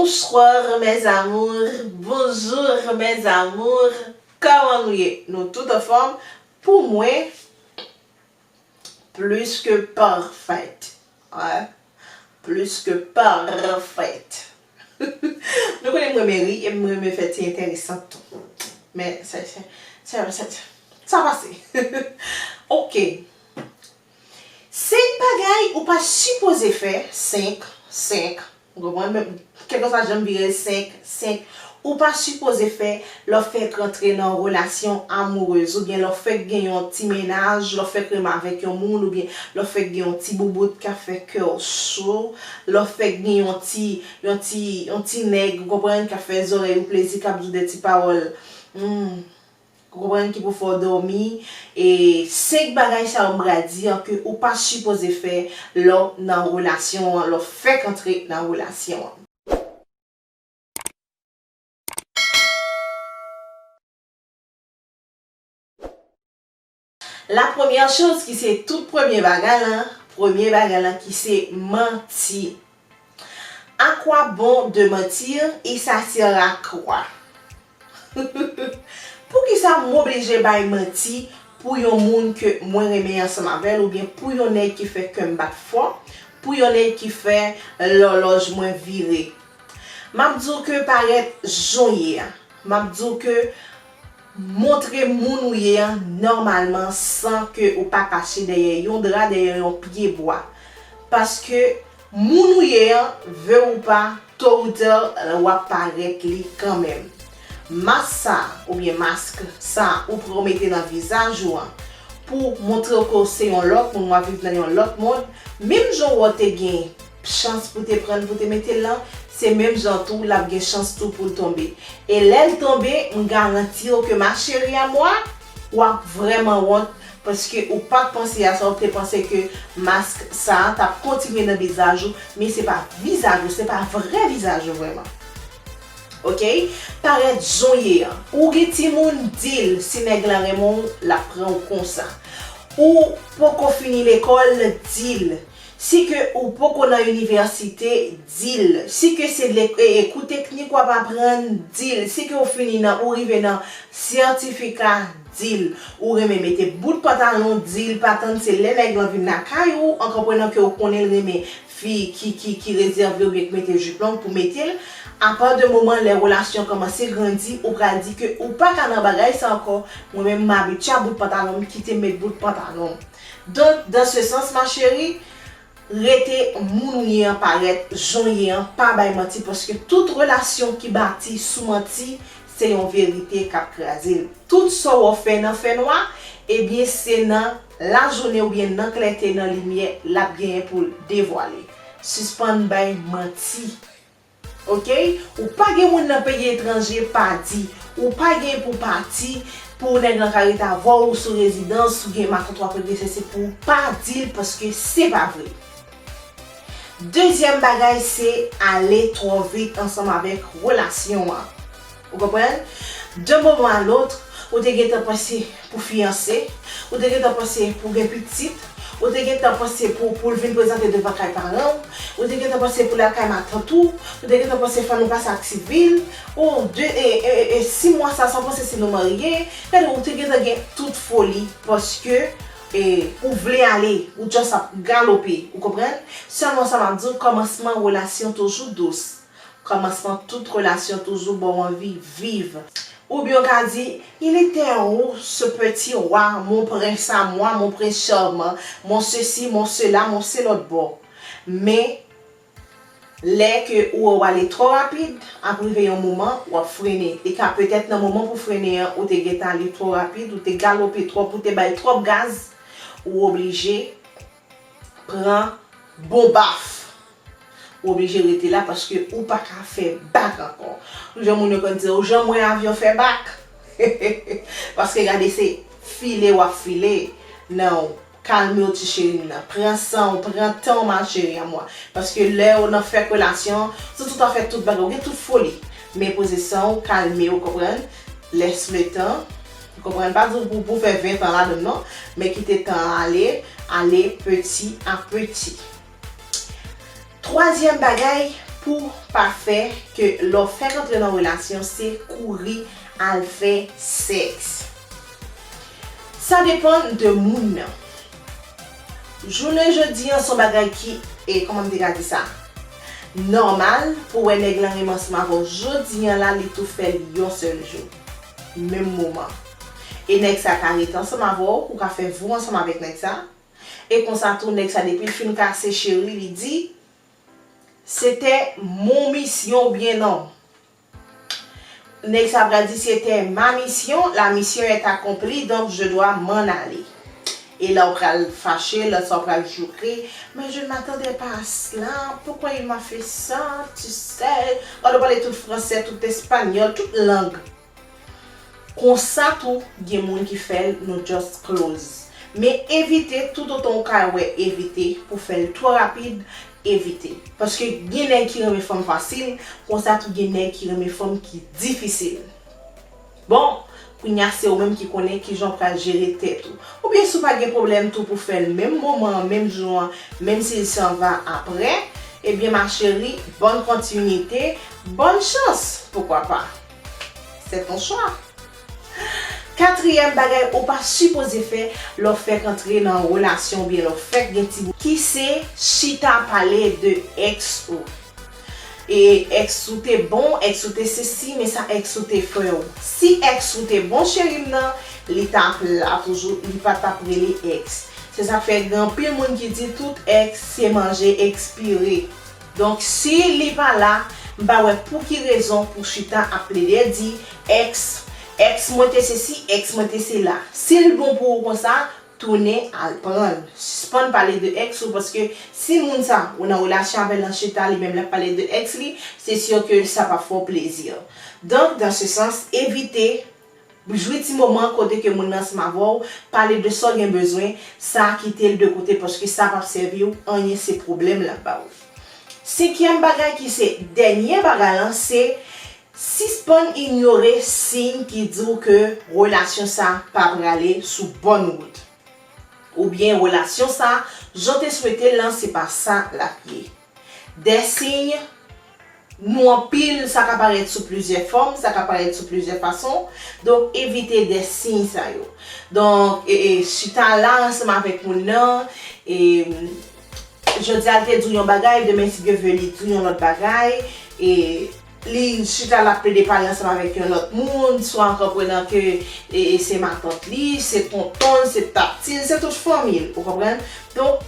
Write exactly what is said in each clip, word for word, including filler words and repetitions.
Bonsoir mes amours, bonjour mes amours. Kòman nou ye? Nou tout anfòm? Pou mwen, plis ke pafèt. Wi. Plis ke pafèt. Nou konnen m renmen ri e m renmen fè ti enteresan tou. Men sa, sa, sa, sa, sa pase. Ok. Senk bagay ou pa sipoze fè, senk, senk, ou konprann? Men, kèlkeswa jan m vire l, senk, senk, ou pa sipoze fè lè w fèk rantre nan yon relasyon amourez, oubyen lè w fèk gen yon ti mennaj, lè w fèk renmen avèk yon moun, oubyen lè w fèk gen yon ti boubout k ap fè kè w cho, lè w fèk gen yon ti, yon ti, yon ti nèg, ou konprann, k ap fè zòrèy ou plezi, k ap di w de ti pawòl. Hmm. Ou konprann, ki pou fè w dòmi. E senk bagay sa yo m pral di an ke ou pa sipoze fè lè w nan relasyon an, lè w fèk antre nan relasyon an. La premyè choz ki se tout premye bagay lan, premye bagay lan ki se manti. À quoi bon de mentir et ça sert à quoi? Poukisa m oblije bay manti pou yon moun ke mwen renmen ansanm avè l, oubyen pou yon nèg ki fè kè m bat fò, pou yon nèg ki fè lòlòj mwen vire? M ap di w ke parèt jan w ye a. M ap di w ke montre moun ou ye a nòmalman san ke ou pa kache dèyè yon dra, dèyè yon pye bwa. Paske moun ou ye a, ve ou pa, to ou tè, w ap parèt li kanmenm. Mas sa, oubyen mask sa, ou pran ou mete nan vizaj ou an, pou montre w ke w se yon lòt moun, w ap viv nan yon lòt mond, menm jan w te gen chans pou te pran l, pou te mete l lan, se menm jan tou l ap gen chans tou pou l tonbe. E lè l tonbe, m garanti w ke ma chérie à moi, w ap vrèman wont, paske ou pa t panse a sa, ou te panse ke mask sa a t ap kontinye nan vizaj ou, men se pa vizaj ou, se pa vrè vizaj ou vrèman. Ok? Parèt jan w ye an. Ou gen timoun, di l, si nèg lan renmen w, l ap pran w konsa. Ou poko fini lekòl, di l. Si ke ou poko nan inivèsite, di l. Si ke se le, e, e, kou teknik w ap aprann, di l. Si ke ou fini nan, ou rive nan sètifika, di l. Ou renmen mete bout pantalon, di l. Pa tann se lè nèg lan vin lakay ou, an konprenan ke ou konnen l renmen fi ki, ki, ki rezève oubyen ki mete jip long pou mete l. Apati de moman lè relasyon kòmanse grandi, ou pral di ke ou pa ka nan bagay sa ankò. Mwen menm, m abitye a bout pantalon, m kite m met bout pantalon. Donk, dans ce sens, ma chérie, rete moun ou ye an, parèt jan w ye an, pa bay manti, paske tout relasyon ki bati sou manti, se yon verite k ap kraze l. Tout sa w fè nan fènwa, ebyen, se nan lajounen oubyen nan klète, nan limyè, l ap genyen pou l devwale. Sispann bay manti. Ok? Ou pa gen moun nan peyi etranje, pa di. Ou pa gen pou pati, pou nèg lan ka rete avè w, ou sou rezidans, ou gen matant w ap regle, se, se pou w pa di l, paske se pa vre. Dezyèm bagay, se ale twò vit ansanm avèk relasyon an. Ou konprann? De moman a lòt, ou te gentan panse pou fiyanse, ou te gentan panse pou gen pitit, ou te gentan panse pou, pou l vin prezante devan kay paran w, ou te gentan panse pou l al kay matant ou, ou te gentan panse fò nou pase ak sivil, ou de, e, e, e, e sis mwa sa, sa w panse si nou marye, gade, ou te gentan gen tout foli, paske, e, ou vle ale, ou just ap galope, ou konprann? Sèlman sa m ap di w, kòmansman relasyon toujou dous. Kòmansman tout relasyon toujou ba w anvi viv. Oubyen w ka di, il était où ce petit roi, mon prince à moi, mon prince charmant, mon ceci, mon cela, mon se lòt bò. Men, lè ke ou wè w ale twò rapid, ap rive yon moman, w ap frennen. Li ka petèt nan moman pou frennen an, ou te gentan ale twò rapid, ou te galope twòp, ou te bay twòp gaz, ou oblije pran bon baf. Ou oblije rete la paske ou pa ka fè bak ankò. Jan moun yo konn di, ou janm wè avyon fè bak? Paske gade, se file w ap file. Non, kalme w ti cheri m nan. Pran san w, pran tan w ma chérie à moi. Paske lè w nan fèk relasyon, se tout afè tout bagay, ou gen tout foli. Men poze san w, kalme w, konprann? Laisse le temps. Ou konprann? Pa di w pou, pou fè ven tan ladann non, men kite tan an ale, ale petit à petit. Twazyèm bagay, pou pa fè ke lè w fèk antre nan relasyon, se kouri al fè sèks. Sa depann de moun nan. Jounen jodi an se yon bagay ki, e kòman m te ka di sa? Nòmal pou wè nèg lan renmen ansanm avè w jodi an la, li tou fè l yon sèl jou. Menm moman. E nèg sa ka rete ansanm avè w, ou ka fè vi w ansanm avèk nèg sa. E konsa tou, nèg sa depi l fin kase cheri, li di, c'était mon mission oubyen non. Nèg sa pral di, c'était ma mission, la mission est accomplie, donc je dois m'en aller. E la ou pral fache, lòt sa ou pral jouke, mais je ne m'attendais pas à cela, pourquoi il m'a fait ça, tu sais. Ou pale tout fransè, tout espanyòl, tout lang. Konsa tou, gen moun ki fè l, nou just close. Men evite, toutotan ou ka wè evite, pou fè l twò rapid, evite. Paske gen nèg ki renmen fanm fasil, konsa tou gen nèg ki renmen fanm ki difisil. Bon, kounye a se ou menm ki konnen kijan w pral jere tèt ou. Oubyen si w pa gen pwoblèm tou pou fè l menm moman an, menm jou an, menm si l s'en va après, ebyen ma chérie, bonne continuité, bonne chance, pourquoi pas? C'est ton choix. Katriyèm bagay ou pa sipoze fè lè w fèk antre nan yon relasyon oubyen lè w fèk gen timoun, ki se chita pale de èks ou. E èks ou te bon, èks ou te sesi, men sa èks ou te fè w. Si èks ou te bon, cheri m nan, li t ap la toujou, li pa t ap rele èks. Se sa k fè gen anpil moun ki di tout èks se manje ekspire. Donk, si li pa la, m pa wè pou ki rezon pou chita ap plede di, èks, èks mwen te sesi, èks mwen te sela. Si l bon pou ou konsa, tounen al pran l. Sispann pale de èks ou, paske si moun sa, ou nan relasyon avè l nan chita, li menm l ap pale de èks li, se si ke sa p ap fè w plezi. Donk, dans ce sens, evite jwi ti moman kote ke moun nan ansanm avè w, pale de sa w gen bezwen, sa kite l de kote paske sa p ap sèvi w anyen, se pwoblèm l ap ba ou. Senkyèm bagay ki se dènye bagay lan, se sispann inyore siy ki di w ke relasyon sa pa prale sou bòn wout. Oubyen relasyon sa, jan w te swete l lan, se pa sa l ap ye. Des signes, nou anpil, sa ka parèt sou plizyè fòm, sa ka parèt sou plizyè fason. Donk, evite des signes sa yo. Donk, e, e, chita la ansanm avèk moun nan, e, jodi a l te di w yon bagay, demen si Dye vle li di w yon lòt bagay, e, li chita l ap plede pale ansanm avèk yon lòt moun, swa an konprenan ke, e, e, se matant li, se tonton l, se tati l, se tout fanmi l, ou konprann? Donk,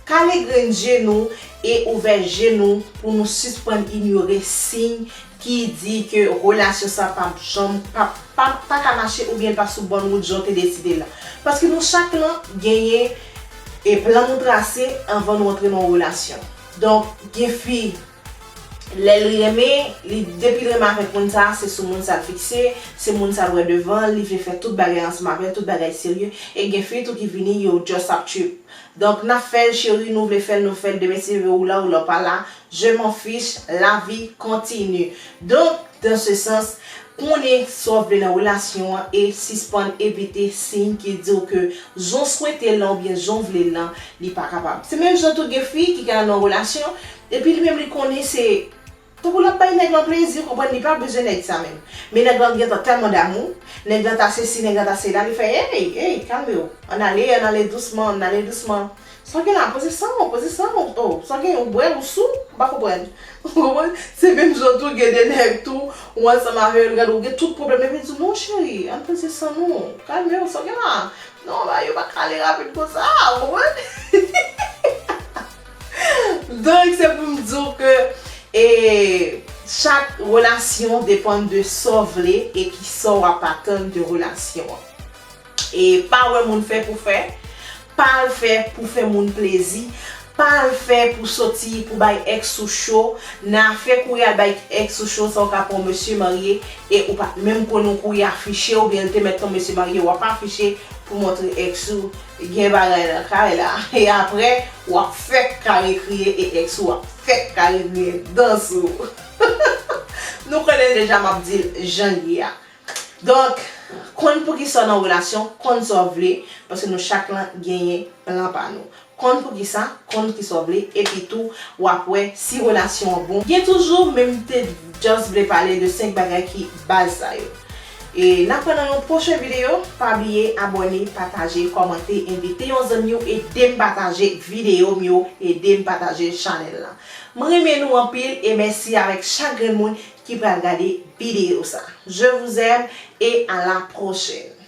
kale grenn je nou e ouvè je nou pou nou sispann inyore siy ki di ke relasyon sa p ap janm, p ap, p ap, pa ka mache oubyen l pa sou bòn wout jan w te deside l lan. Paske nou chak lan genyen e plan nou trase anvan nou antre nan yon relasyon. Donk, gen fi, lè l renmen, li, depi l renmen avèk moun sa, se sou moun sa l fikse, se moun sa l wè devan l, li vle fè tout bagay ansanm avè l, tout bagay serye. E gen fi tou ki vini, yo just ap trip. Donk, n ap fè l, cheri, nou vle fè l, nou fè l, demen si Dye vle ou la, ou la, ou pa la, je m'en fiche, la vie continue. Donk, dans ce sens, konnen sa w vle nan relasyon an e sispann evite siy ki di w ke jan w swete l lan oubyen jan w vle l lan, li pa kapab. Se menm jan tou gen fi ki ka nan yon relasyon, epi li menm li konnen se tankou l ap bay nèg lan plezi, ou konprann, li pa bezwen nèg sa menm. Men nèg lan gentan tèlman damou, nèg lan ta sesi, nèg lan ta sela, li fè, ey, ey, kalme w. Ann ale, ann ale dousman, ann ale dousman. Sa w gen la, poze san w, poze san w. Oh, sa w gen, ou bwè, ou sou, m pa konprann. Ou konprann? Se menm jan tou gen de nèg tou, ou ansanm avè yo, l gade w gen tout pwoblèm, epi l di w, non, cheri, ann poze san nou, kalme w, sa w gen la? Non, bagay yo pa ka ale rapid konsa, ou konprann? Donk, se pou m di w ke, e, chak relasyon depann de sa w vle e ki sa w ap atann de relasyon an. E pa wè moun fè pou fè, pa al fè pou fè moun plezi, pa al fè pou soti, pou bay èks ou cho, nan afè kouri al bay èks ou cho, sa w ka pran yon mesye marye, e ou pa t menm konnen w kouri afiche, oubyen l te mèt yon mesye marye, w ap afiche pou montre èks ou, gen bagay nan kay la, e aprè, w ap fèk kare kriye, e èks ou ap fèk kare griyen dan sou ou. Nou konnen deja m ap di l jan l ye a. Donk, Konn poukisa w nan relasyon, konn sa w vle, paske nou chak lan genyen plan pa nou. Konn poukisa, konn kisa w vle, epi tou, w ap wè si relasyon an bon. Gen toujou, men m te just vle pale de senk bagay ki baz sa yo. E n ap wè nan yon pwochen videyo, pa bliye abòne, pataje, kòmante, envite yon zanmi w, ede m pataje videyo m yo, ede m pataje chanèl la. M renmen nou anpil e mèsi avèk chak grenn moun ki pral gade videyo sa. Je vous aime et à la prochaine.